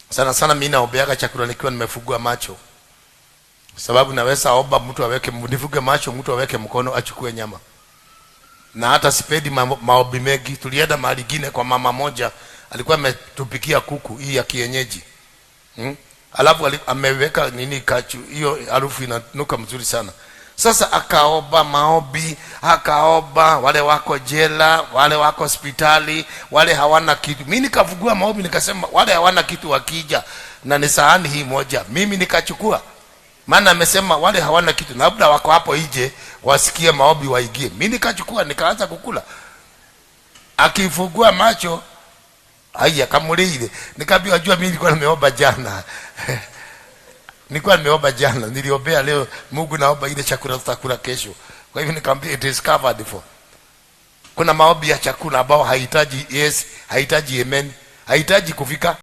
Sana sana mimi naombeaga chakula nikiwa nimefungua macho, sababu naweza omba mtu aweke, nifunge macho, mtu aweke mkono achukue nyama, na hata sipendi maombi mengi. Tulienda mahali ingine kwa mama moja, alikuwa ametupikia kuku hii ya kienyeji, Alafu ameweka nini kachu, hiyo harufu inanuka mzuri sana. Sasa akaomba maombi, akaomba wale wako jela, wale wako hospitali, wale hawana kitu. Mimi nikafungua maombi nikasema wale hawana kitu wakija na ni sahani hii moja, mimi nikachukua, maana amesema wale hawana kitu, na labda wako hapo nje wasikie maombi waingie. Mimi nikachukua nikaanza kukula. Akifungua macho, haya kamuliile, nikaambiwa jua mimi nilikuwa nimeomba jana. Nilikuwa nimeomba jana, niliombea leo, Mungu naomba ile chakula tutakula kesho. Kwa hivyo nikamwambia it is covered for. Kuna maombi ya chakula ambao hahitaji yes, hahitaji amen, hahitaji kufika.